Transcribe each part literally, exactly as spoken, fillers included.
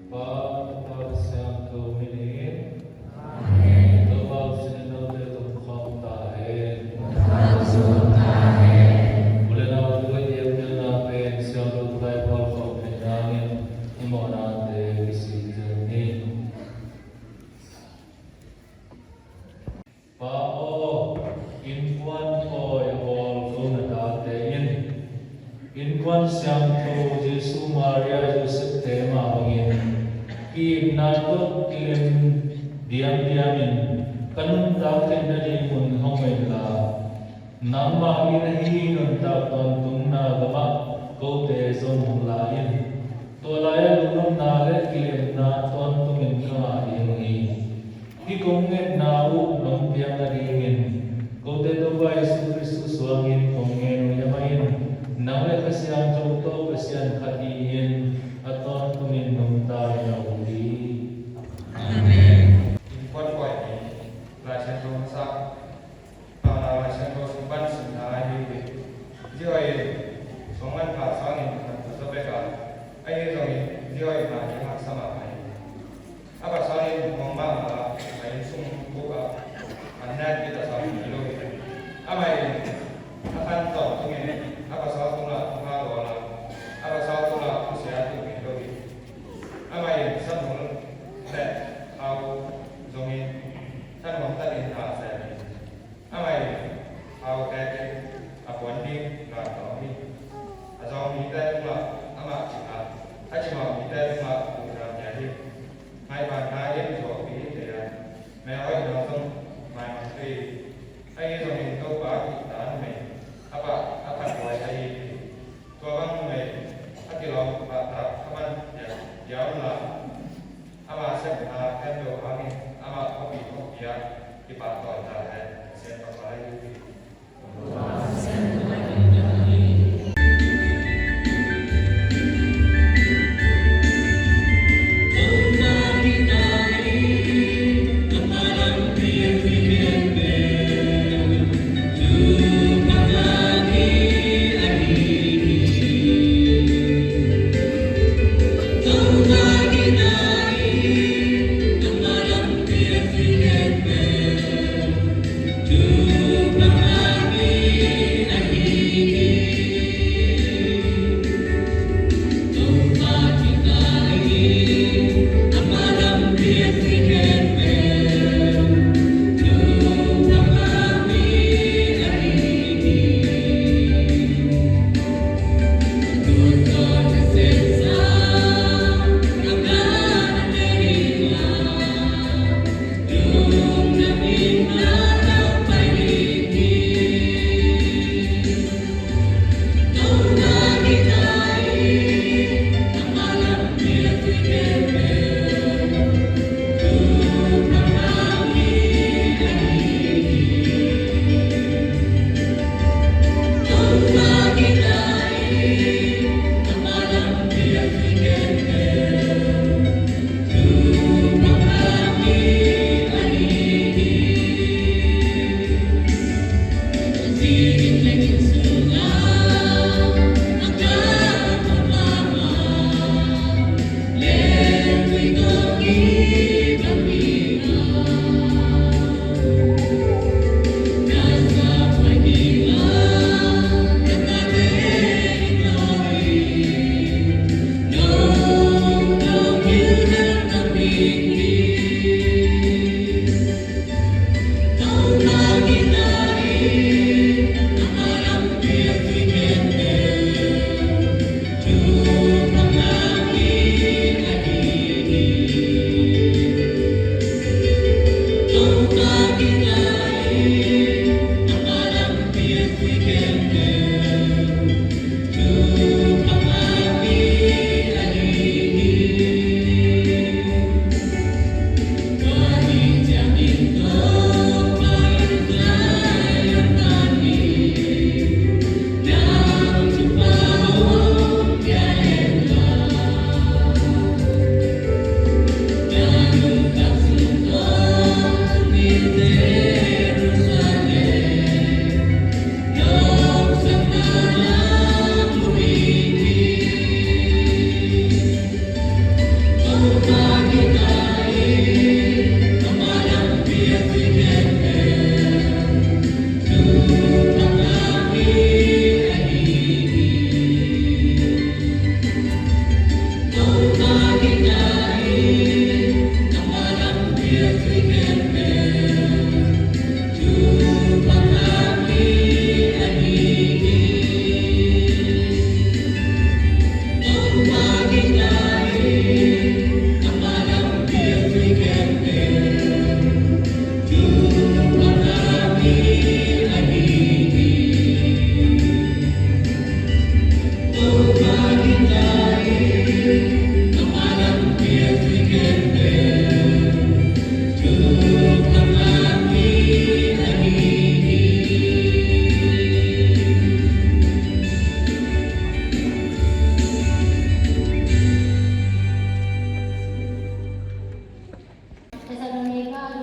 Pa, Tapa, Siangtho min in. Amen. Topa sin in note tungkhawm ta hen. Topa tungkhawm ta hen. U le nau, tuni i diakdiakna pen Siangtho Luka i pawlkhawm theih nadingin i mawhnate kisik ciat ni. Pa aw, innkuan pawi a bawl ko na tate in innkuan siangtho Jesuh, Maria, Joseph te mah bangin ki-itna tawh kilem diamdiamin ka nuntak theih nadingun hong en la, nangmah in ahi nuntak tawntungna gamah kote zong hong la in. Tua lai-ah lungnopna le kilemna tawntungin ka ngah ding uh hi. Hih kong ngetna uh nong piak nadingin kote Topa Jesuh Khrist suangin kong ngen uh hi. Amah in nang le Kha Siangtho tawh Pasian khat hi-in a tawntungin nungta in a ut hi. Amen. Innkuan pawi ni. Lai Siangtho masa. Pamna Lai Siangtho sung pan simna ahi hi. Zihoin kong manpha sangin khat ka zaw pek a, ahi zongin Zihoi mah i haksa mahmah hi. A pasal in hong mahmah a, a inn sung buk ah an nek bit a zong hi lo hi. Amah in a khan tawntungin a pasal tungah hong hal bawl a, a pasal tungah hong sia ding hi lo hi. Amah in samul le khau zongin than hong tatin a sem hi. Amah in khau tekin a puan ding gantawm hi. A zawng mite tungah amah cih a, a cimawh mite tungah a buhna pia hi. Ngaihbatna in zuaupi hi thei a, melhoihna zong maimang thei hi. Ahi zongin Topa kihta numei a pha, a phat huai ahi hi. Tua bang numei a kilawm pahtak a man pia, pia unla, ama sepna khempeuh hangin amah khuapi khuapi ah kipahtawi ta hen. Pasian tawh pai hi.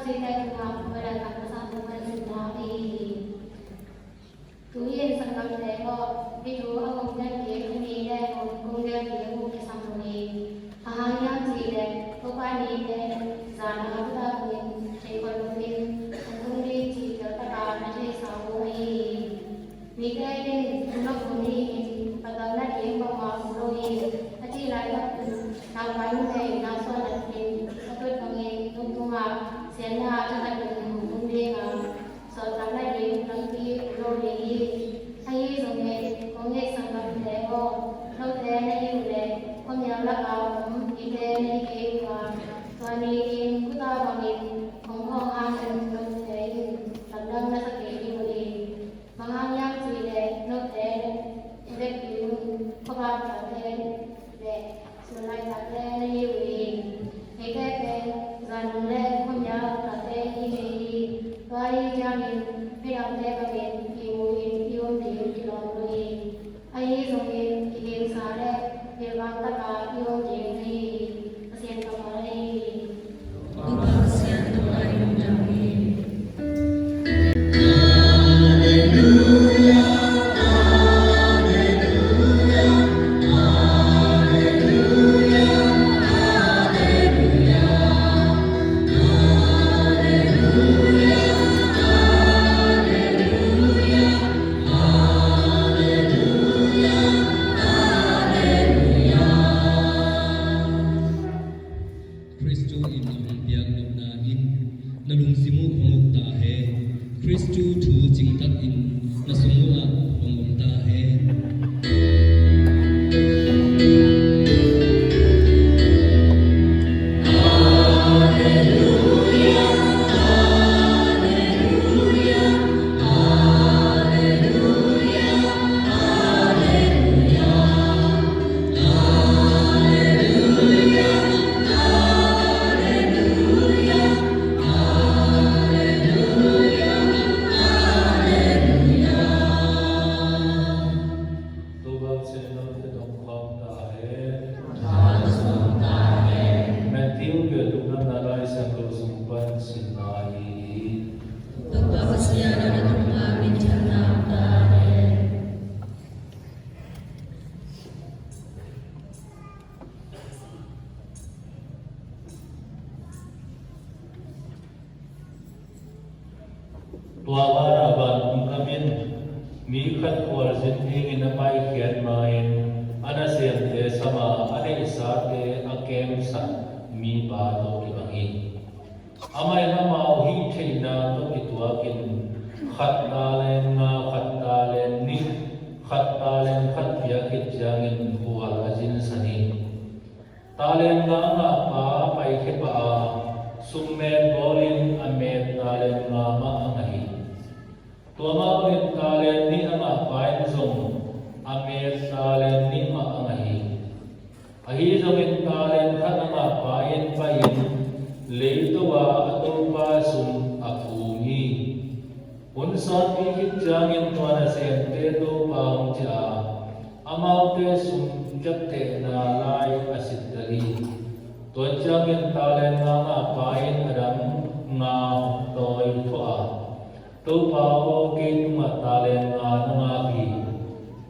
Site tungah Baibal kamsang tung kan simna ahi hi. Tu-in sanggamte aw, hih thu a hong gen ding a mi le hong kong gen ding uh kisam lo hi. Bang hang hiam cih leh Topa nite zan a guta bangin thei khol loin hong tung ding cih teltak a na theisa uh ahi hi. Mite in tung lo ni-in patalna ding bangmah om lo hi. A cih laitak un naupai numei na suah natin a tut bangin nung tungah siatna a thahat in hong tung ding a, sawltakna ding tampi om lo ding hi. Ahi zongin kong it sanggamte aw, note na hi uh leh khuamial lakah om mite na hi kei uh a, tua ni-in guta bangin hong khawng hangin note in lamdang na sa kei ding uh hi. Bang hang hiam cih leh note vekpi un khuavak tate le sunlai tate na hi uh hi. Eite pen zan le khuamial tate i hi hi. Tua ahih ciangin midangte bangin i mu in i om ding kilawm lo hi. Ahi zongin i hingsa le pilvang taka i om ding ahi hi. Pasian kammal ahi hi. Topa Pasian tungah i lungdam hi. Khristu in a hong piak nopna in na lungsim uh hong uk ta hen. Khristu thu cingtakin na sung uh ah hong om ta hen. Topa Pasian in note tungah hong om ta hen. Matthew biakbukna Lai Siangtho sung pan simna ahi hi. Topa Pasian in note tungah minthanna hong om ta hen. Tua vanah vantung gam in mi khat khualzin dingin a paikhiat ma-in a nasemte sam a, a neihsate a kemsak mipa tawh kibang hi. Amah in amau hih theihna tawh kituakin khat talent nga, khat talent nih, khat talent khat piak khit ciangin khual a zinsan hi. Talent nga a ngahpa paikhia pah a, summet bawlin a mek talent nga mah a ngah hi. Tua mah bangin talent nih a ngahpa in zong a mek talent nih mah a ngah hi. Ahi zongin talent khat a ngahpa in pai-in leito a a topa sum a phum hi. Hun sawtpi khit ciangin tua nasemte topa hong ciah a, amaute sum ciaptehna lai a sittel hi. Tua ciangin talent nga a ngahpa in a dang nga hong tawi thuah a, "Topa aw, kei tungah talent nga na ngak hi.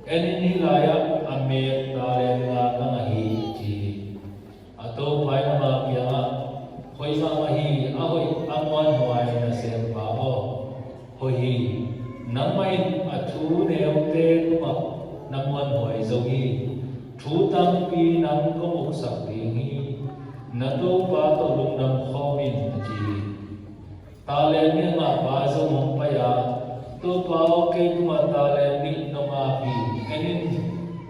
En in, hih lai-ah a mek talent nga ka ngah hi," a ci hi. A topa in ama kiangah, "Hoih mahmah hi, a hoih a muanhuai nasempa aw. Hoih hi, nangmah in a thu neute tungah na muanhuai zo hi. Thu tampi nang kong uksak ding hi. Na topa tawh lungdam khawm in," a ci hi. Talent nih a ngahpa zong hong pai a, "Topa aw, kei tungah talent nih nong ngak hi. En in,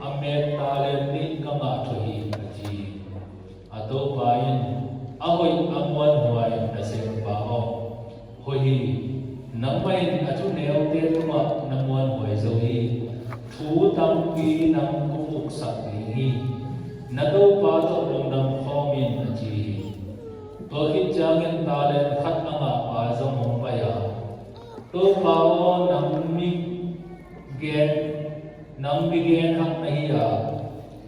a mek talent nih ka ngah thuah hi," a ci hi. A topa in, "A hoih a muanhuai nasempa aw. Hoih hi, nangmah in a thu neute tungah na muanhuai zo hi. Thu tampi nang kong uksak ding hi. Na topa tawh lungdam khawm in," a ci hi. Tua khit ciangin talent khat a ngahpa zong hong pai a, "Topa aw, nang mi gen, nang mi gen hak na hi a,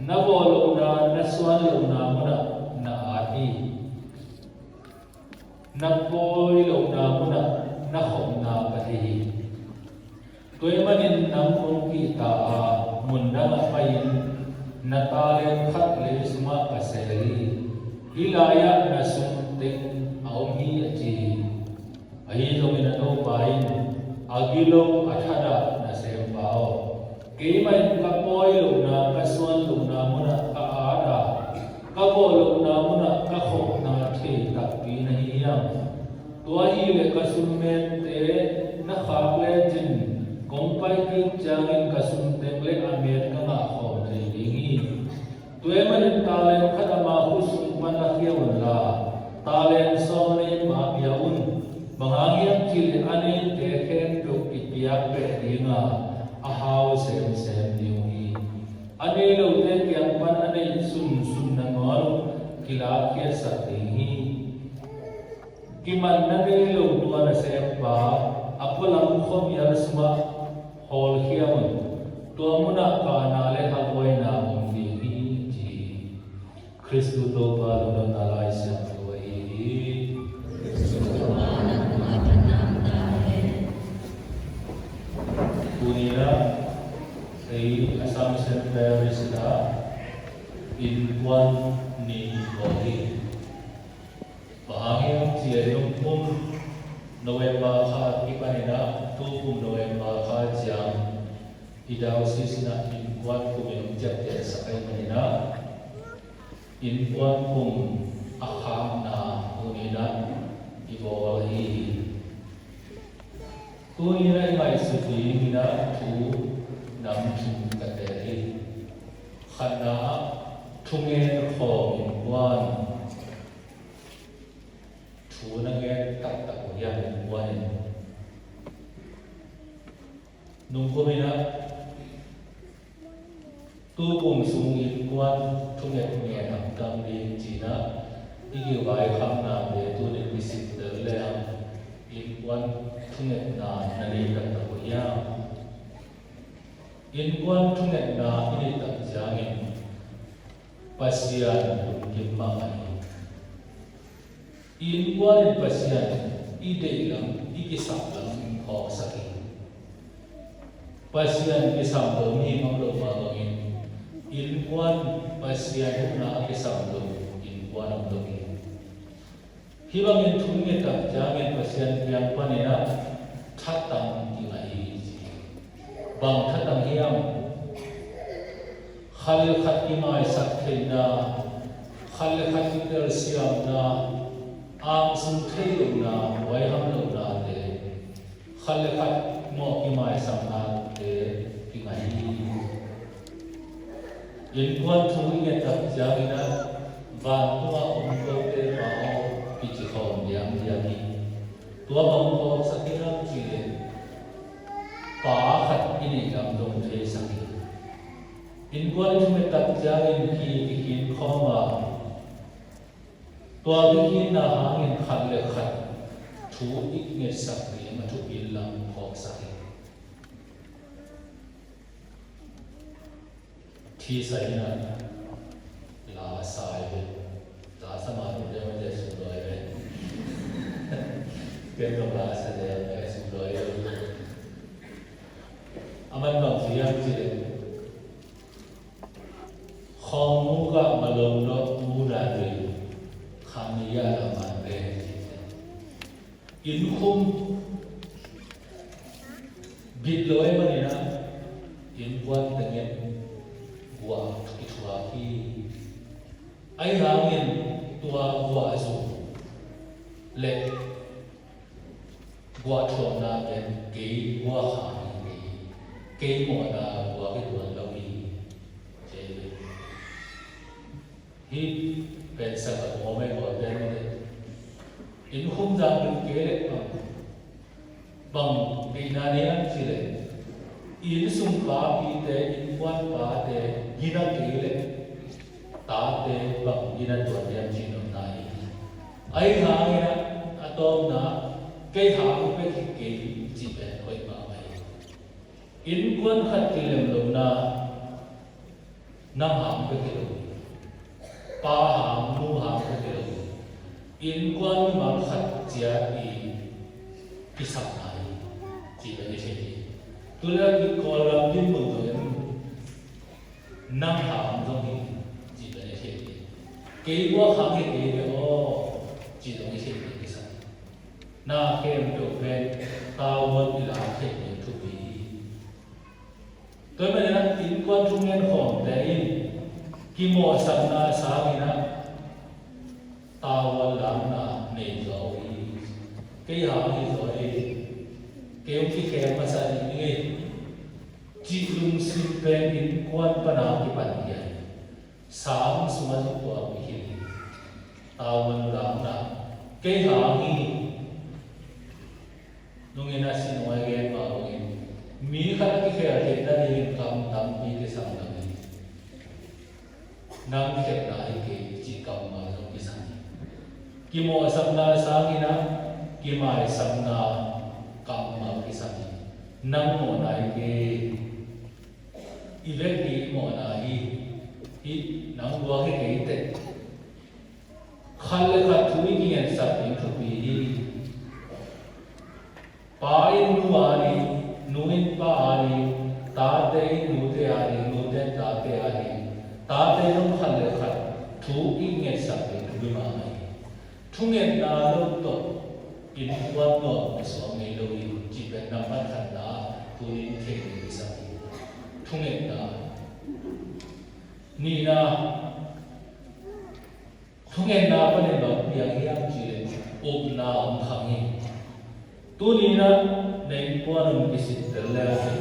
na vawh lohna, na suan lohna munah na at hi. Na pawi lohna munah na khopna ka thei hi. Tua ahih manin nang kong kihta a, mun dangah pai-in na talent khat lei sungah ka seel hi. Hih lai-ah na sum teng a om hi, a ci hi. Ahi zongin a topa in a gilo a thadah, nasempa aw, keimah in ka pawi lohna, ka suan lohna munah ka at a, ka bawh lohna munah ka khopna thei takpi na hi hiam? Tua hileh ka sum mette na khak lecin kong pai kik ciangin ka sum teng le a met ka ngah khawm thei ding hi. Tua ahih manin talent khat ama khut sung pan lakhia unla, talent sawm a neipa pia un. Bang hang hiam cihleh a neite khempeuh kipiak beh ding a, a hau semsem ding uh hi. A nei lote kiang pan a neih sunsun nangawn uh kilakkhiatsak ding hi. Kimanna nei lo tua nasempa a pualam khuamial sungah hawlkhia un. Tua munah kahna le habuaina om ding hi, ci hi. Khristu Topa lungdamna Lai Siangtho ahi hi. Tuni-in ah ei Assumption Parish ah innkuan ni om hi. Bang hang hiam cihleh nung kum November kha kipanin ah tu kum November kha ciang i diocese in ah innkuan kum in hong ciaptehsak ahih manin ah innkuan kum a khakna tuni-in ah i bawl ahi hi. Tuni-in ah i ngaihsut dingin ah thu nam thum ka teel hi. Khatna ah thungen khawm innkuan. Thu na ngen taktak uh hiam innkuan in? Nung kum in ah tu kum sung innkuan thunget ngen a dang ding ci-in ah i kivaikhaknate tuni-in i sim tel lehang innkuan thungetna na nei taktak uh hiam? Innkuan thungetna i neih tak ciangin Pasian lungkim mahmah hi. Innkuan in Pasian i deih lam, i kisap lam phawksak hi. Pasian kisam lo mi om lo mah bangin innkuan Pasian huhna a kisam lo innkuan om lo hi. Hih bangin thu i nget tak ciangin Pasian kiang panin ah thatang i ngah hi, ci. Bang thatang hiam? Khat le khat kimaisak theihna, khat le khat kitelsiamna, angsung thei lohna, huaiham lohnate, khat le khat mawh kimaisaknate kingah hi. Innkuan thu i nget tak ciangin ah vantungah om kote pa aw kici khawm diamdiam hi. Tua bang phawksak hiam cihleh pa khat i neih lam dong theisak hi. Innkuan i thunget tak ciangin ki kikhin khawm a, tua kikhinna hangin khat le khat thu i ngetsak ding a thupi lam phawksak hi. Thisa in ah la sa hi ve. La sa mah tuk deuh a, sum dawi ve. Ken zong la sa deuh a, sum dawi ve. A man bang ci hiam cihleh, khawng mu gah malong dawh mu dan rih khang ni ya la man ve. Innkhum bit lo ahih manin ah innkuan tengin guah kithuak hi. Ahi hangin tua guah zum le guah thuakna pen kei guah kha hi kei, kei mawhna guah kituan lo hi. Hih pen sak a kong om ei, kong om pen om ei. Innkhum zang ding kei leh bang, bang deihna nei hiam cihleh, innsung papite, innkuan pate gina kei leh tate bang gina tuan hiam cih nopna hi. Ahi hangin ah a tawpna, kei hang bek hi kei cih pen hoih mahmah hi. Innkuan khat kilem lohna, nang hang bek hi lo hi. Pa hang, nu hang bek hi lo hi. Innkuan mimal khat ciat i kisakna hi, ci bek i thei hi. Tuleh i Kawlgam dinmun zong in nang hang zong hi, ci bek i thei hi. Kei guak hang hi kei ve aw, ci zong i thei hi, kisak. Na khempeuh pen tavuan i lak theih ding thupi hi. Tua ahih manin innkuan thungen khawmte in kimawhsakna sangin ah tavuan lakna nei zaw uh hi. Kei hang hi zaw hi. Kei hong kikhem masa ding hi, cih lungsim pen innkuan pan a kipan hi a, sang sungah zong tua mihil hi. Tavuan lakna kei hang hi. Nungin a sinuai gen mah bangin mi khat a kikhel theihna dingin kam tampi kisang lo hi. Nang khelhna hi kei cih kammal zong kisang hi. Kimawhsakna sangin ah kimaisakna kammal kisang hi. Nang mawhna hi kei, i vekpi i mawhna hi. Hih nang guak hi kei teh. Khat le khat thu i kingetsak ding thupi hi. Pa in nu a ding, nu in pa a ding, tate in nute a ding, nute in tate a ding, tate zong khat le khat thu i kingetsak ding thupi mahmah hi. Thungetna lo tawh innkuan nuam suak ngei lo hi, cih pen nambat khatna ah tuni in thei ding kisam hi. Thungetna. Nihna, thungetna panin bang piang hiam cih leh upna om khang hi. Tuni in ah na innkuan un kisittel le uh hi.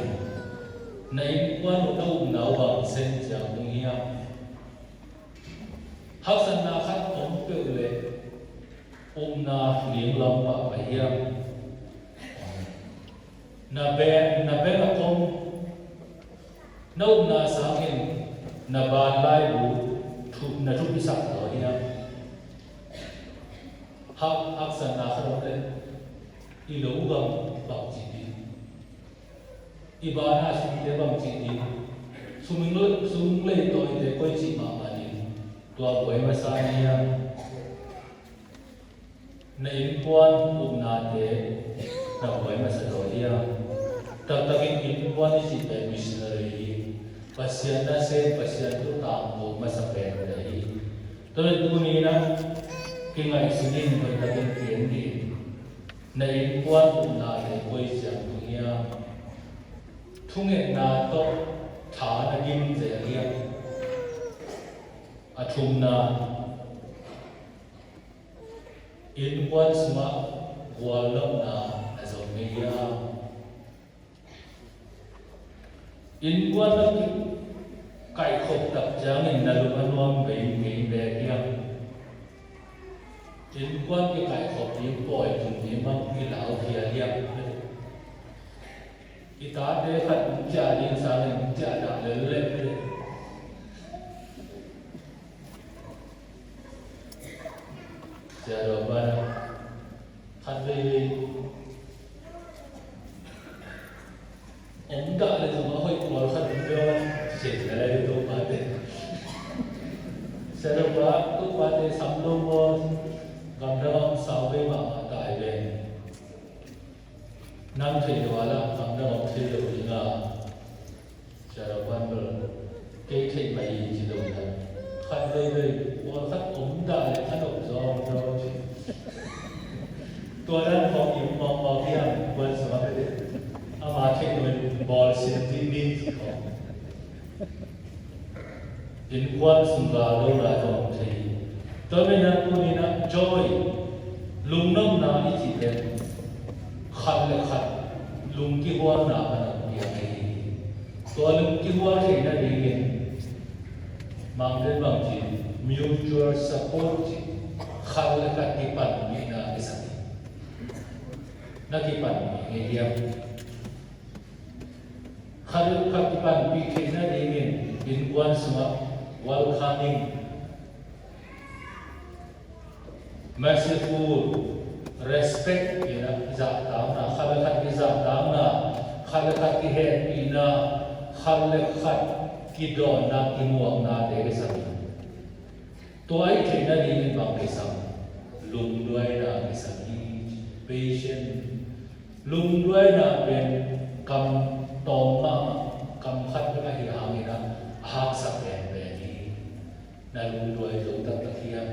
Na innkuan uh na upna uh bang sen ciang tung hiam? Haksatna khat om peuh leh upna ling lam pah pai hiam? Na bank, na bank account na upna sangin na ban laibu thu, na thupisak zaw hiam? Hak, haksatna khat om leh i lo gam bangci ding, i ban a sumte bangci ding, sum lei, sum lei tawite koici mahmah ding, tua buai masa na hiam? Na innkuan upnate na buai masa zaw hiam? Taktakin innkuan i cih pen missionary hi. Pasian nasem, Pasian thu tangko masa pente hi. Tua leh tuni in ah kingaihsun in, hoihtakin ki-en dih in. Na innkuan upnate koi ciang tung hiam? Thungetna tawh tha na gim zel hiam? A thumna, innkuan sungah gualnopna na zong ngei hiam? Innkuan na kikaihkhop tak ciangin na lung a nuam bei ngei bek hiam? Innkuan kikaihkhop ding, pawi tung ding bang kilau khia hiam? I tate khat hong ciah ding sangin hong ciah dah lel leh. Sia Dawpan ah khat veivei om dah leh zong a hoih pawl khat hong pia, sia sia lai Topate. Sia Dawpa, Topate sam lo maw, gamdang ah om sau vei mahmah ta hi ve. Nang theih lo a lah, nang na om thei lo ding a. Sia Dawpan bel kei theih mah hi ci lo hi a. Khat veivei pawlkhat om dah leh a nop zawngzawng ci. Tua dan khawng i mawkmawk hiam, kuan sungah pete. Ama theih lo in bawl sin dih ni ci khawng. Innkuan sung gal lo lai zong om thei hi. Tua manin ah tuni in ah joy, lungnopna i cih pen khat le khat lungkihualna pan a piang hi. Tua lungkihual theihna dingin Mangte bang ci, mutual support ci, khat le khat kipanpihna kisam hi. Na kipanpih ngei hiam? Khat le khat kipanpih theihna dingin innkuan sungah welcoming, merciful, respect in a zahtakna, khat le khat kizahtakna, khat le khat kihehpihna, khat le khat kidawnna, kimuaknate kisam hi. Tua i theihna dingin bang kisam? Lungduaina kisam hi. Patient. Lungduaina pen kam tawm mahmah, kam khat bek ahi hangin a haksa penpen hi. Na lungduai zo taktak hiam?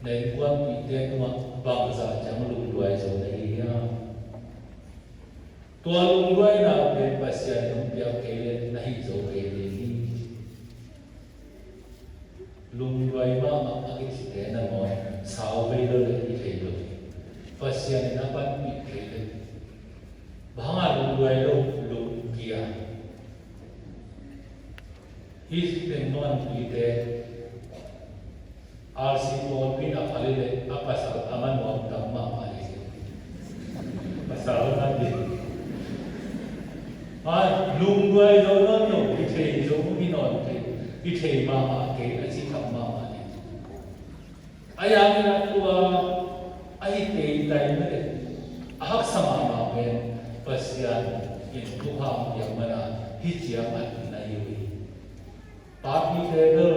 Na innkuanpihte tungah bangzah ciang lungduai zo na hi hiam? Tua lungduaina pen Pasian in hong piak kei leh na hih zo kei ding hi. Lungduai mahmah a kicite nangawn sau vei lo leh i thei lo hi. Pasian in a panpih kei leh bang hanga lungduai lo, lungkia. Hih teng manpite R C pawlpi in a phal hi leh a pasal a man nuam tam mahmah hi. Pasal a man ding. Ai, lungduai zo nawn lo, i thei zo, i nawn thei, i thei mahmah kei, a ci tham mahmah hi. A yang in a tua a hi teitai mah le a haksa mahmah pen Pasian in thupha hong piak man a hih ciang at na hi uh hi. Papite bel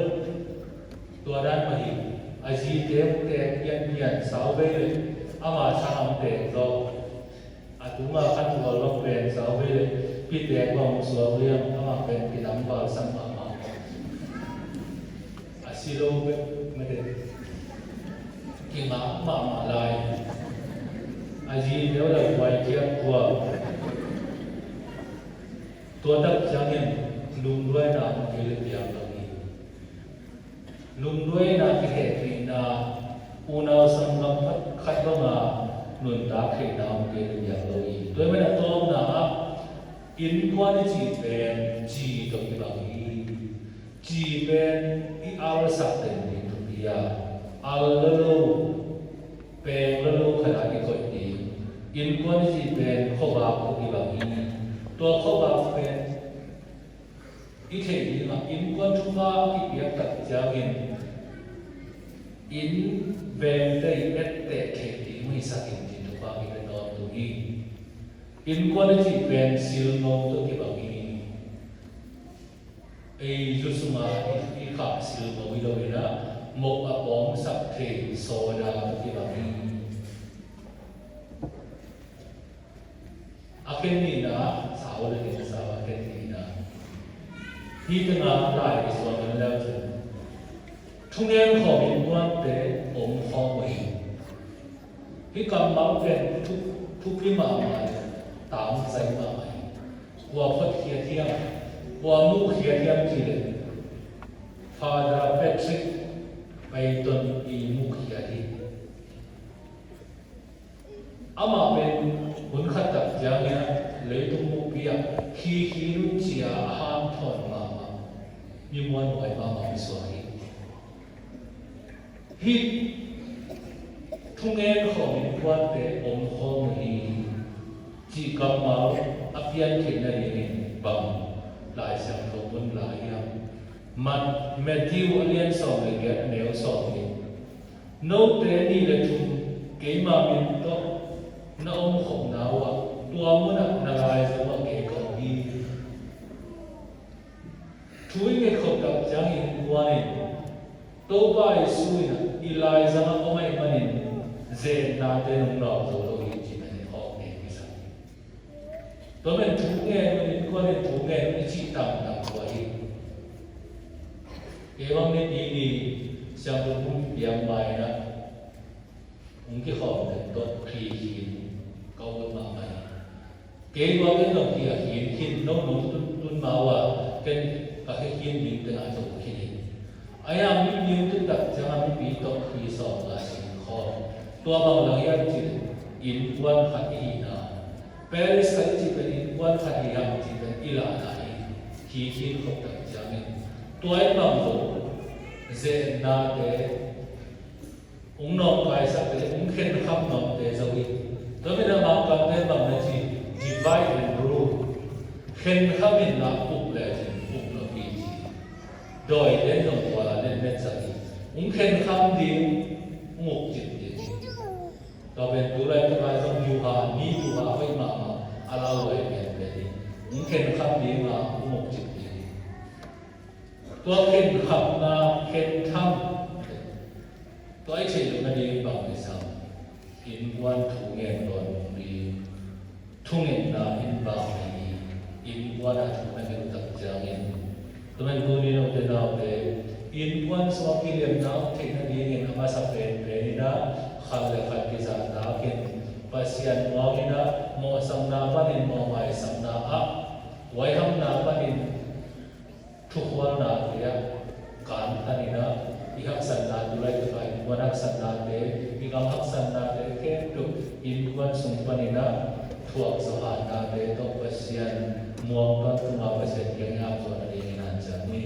tua dan mah hi. A zite hong tek pianpian sau vei le ama sang hong tek zaw. A tunga khan tual bang pen sau vei le pite bang suak liang ama pen kinam val sam mahmah. A si lo bek mete kingak mahmah lai. A zi deuh le buai kiak tua. Tua tak ciangin lungduaina hong kei le piang lo hi. Lungduaina kihehpihna unau sanggam khat banga nuntak theihna hong kei le piang lo hi. Tua hi manin a tawpna ah innkuan i cih pen ci tawh kibang hi. Ci pen i alsak den ding thupi a, al lo lo, peng lo lo khat ah i koih ding. Innkuan i cih pen khuavak tawh kibang hi. Tua khuavak pen i theih ding a, innkuan thupha a kipiak tak ciangin inn vengte i etteh theih ding hong hisak in cih thupha kipia tawntung hi. Innkuan i cih pen silno tawh kibang hi. Ei zu sungah i, i khah silno hi lo in a, mok a pawngsak thei sawda tawh kibang hi. A khen nihna, sau le khen sau a khen nihna. Hih tengah lai i suang in leu cun thungen khawm innkuante om khawm uh hi. Hih kammal pen thu, thupi mahmah le tangzai mahmah hi. Kua photkhiat hiam, kua muhkhiat hiam cih leh Father Patrick Peyton i muhkhiat hi. Amah pen hun khat tak ciangin leitung buppi ah khi khi nun cia a hanthawn mahmah mi muanhuai mahmah misual hi. Hih thungen khawm innkuante om khawm uh hi cih kammal a piantheihna dingin bang Lai Siangtho mun la hiam? Mat, Matthew a lian sawm le giat a neu sawm nih. Note nih le thum keima min tawh na omkhopna uh ah tua munah na laizang uh ah kei ka om hi. Thu i ngetkhop tak ciangin innkuan in Topa Jesuh in i laizang ah om ahih manin ze-etnate nong nawk zo lo hi cih na nget khawk ding kisam hi. Tua manin thu ngen un, innkuan in thu ngen un i cih tangtang tua hi. Kei bang nipi ni siangtho mun piang ma-in ah hong kikhawm den tawh khi khin ka ut mahmah hi. Kei bang ken zong khi a khin khin, no nong tun, tun ma uh a ken ka khi khin ding tengah zo khin hi. Ahi hang mipi hong tun tak ciangin mipi tawh khi sawm nga sin khawm. Tua bang lang hiam cih leh innkuan khat i hihna, parish khat i cih pen innkuan khat hi hang cih pen i lahna hi. Khi khin khop tak ciangin tua in bang zo ze-etnate hong nawngkaisak le hong khenkham nuamte zo hi. Tua manin a Mangkangte bang na ci, divide and rule. Khenkham in la uk lecin uk lo hi ci. Dawite in zong tua la letmetsak hi. Hong khenkham ding, hong ukcip ding. Tua pen tu laitak ah zong yuha, mi yuha hoih mahmah a lauhuai penpen hi. Hong khenkham ding a hong ukcip ding hi. Tua khenkhamna, khenkham Tua i theih loh nading bang kisam, innkuan thu ngen dawn ding, thungetna in bang nei ding, innkuan ah thu na ngen tak ciangin, tua man tuni note naute, innkuan sung a kiliamna hong theih nadingin a masa penpen in ah, khat le khat kizahtak in, Pasian muang in ah, mawhsakna panin mawhmaisakna ah, huaihamna panin thukhualnate ah kantan in ah, i haksatna tu laitak a innkuan haksatnate, i gam haksatnate khempeuh innkuan sung panin ah thuak zawhannate tawh Pasian muang tawntung a, Pasian kiang i ap zawh nadingin hanciam ni.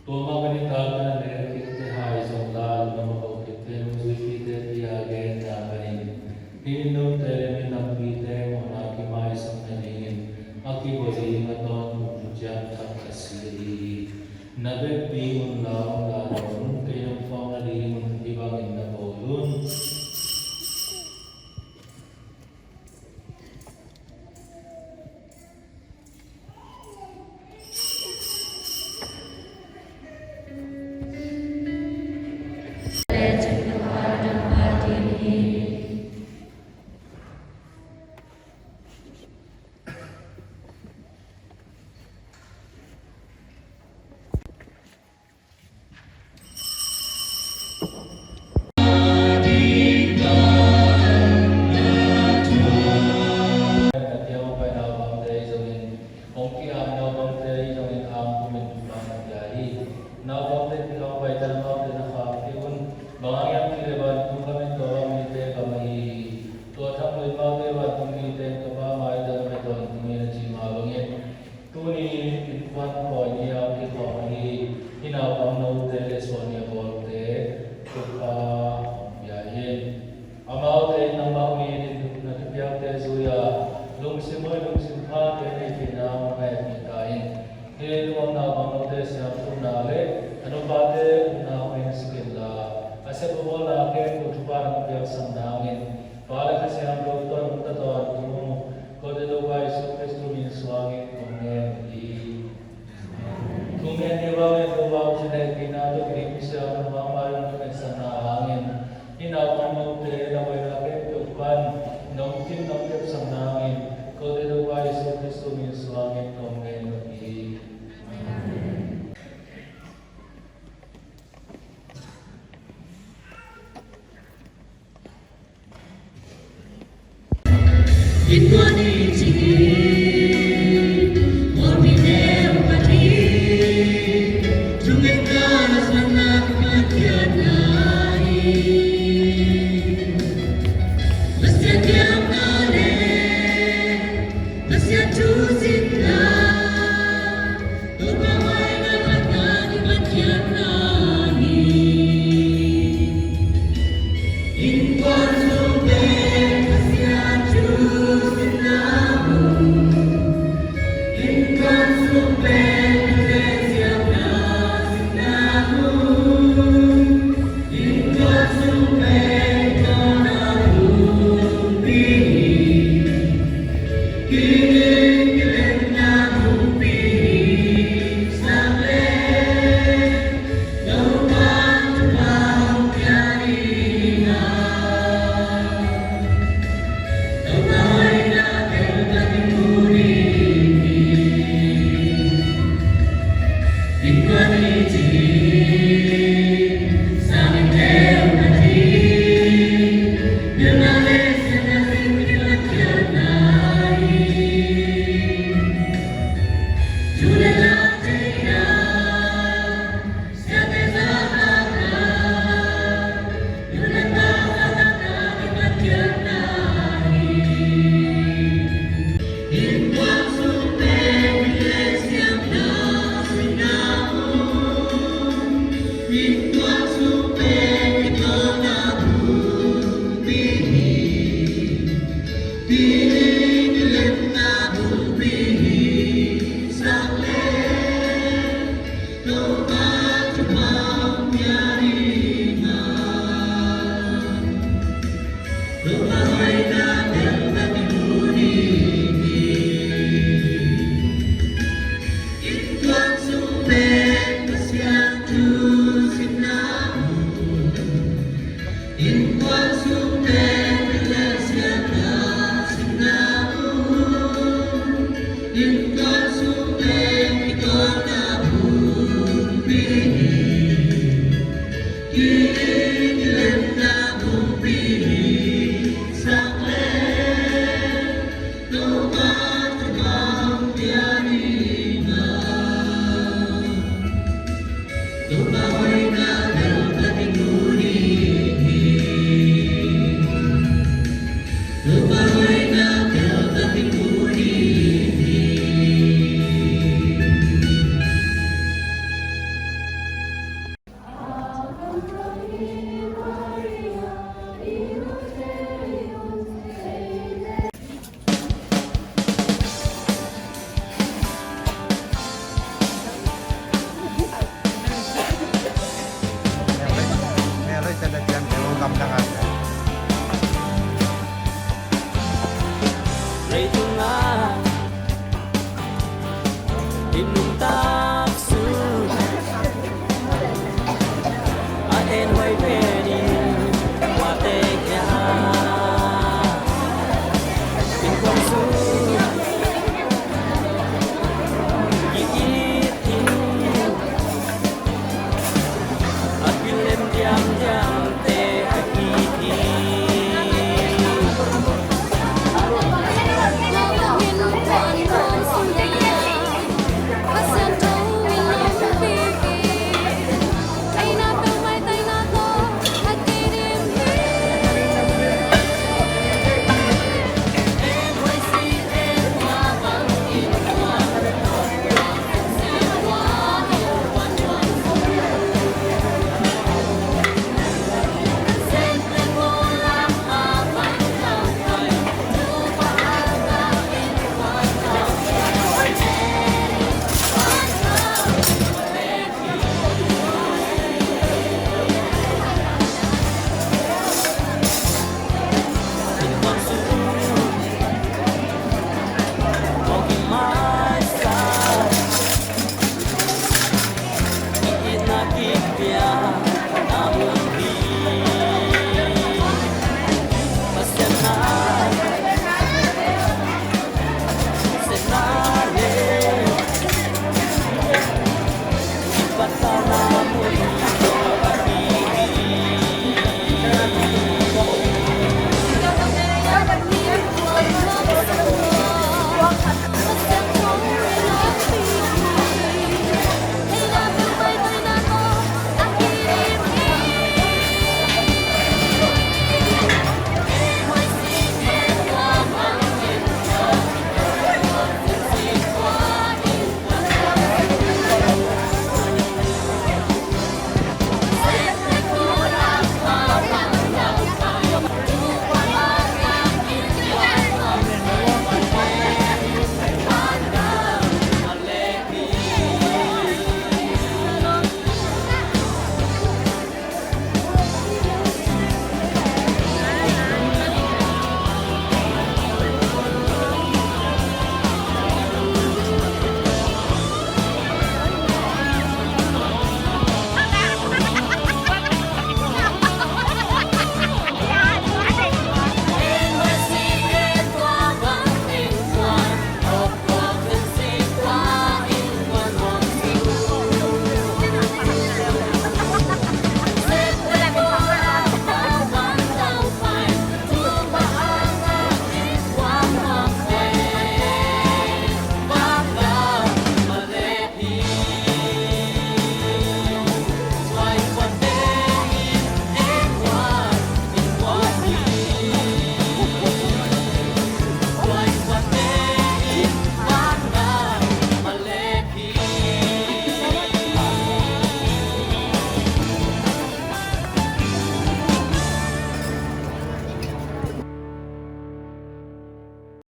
Tua mah bangin a ka na lel khitte hai zong la, lungdam a ko khitte nungzuipite pi a genna panin, hih note le mi tampite mawhna kimaisakna dingin a kibawl ding a tawntung thuciam thak ka si hi. Na vekpi un la, un la lo un, kei nong phawk nadingun hih bangin na bawl un. Amaute in nangmah min in na thupiakte zui a, lungsim hoih lungsim phate neihtheihna hong ngaihsut ta in. Hih lungdamna bang lote siangthona le a nupate upna hong en suk inla, a sep a bawlna khempeuh thupha nong piaksak nangin, Pa le Kha Siangtho tawh nong tatoh tung, kote Topa Jesu Khrist min suangin kong ngen hi. Kong ngen hi. Vang en Topa, ucin hehpihna tawh kiding misiangtho mangmah in nong ngetsak na hangin, hih naupang note na buaina khempeuh pan nong cin nong kepsak nangin, kote Topa Jesu Khrist min suangin kong ngen hi.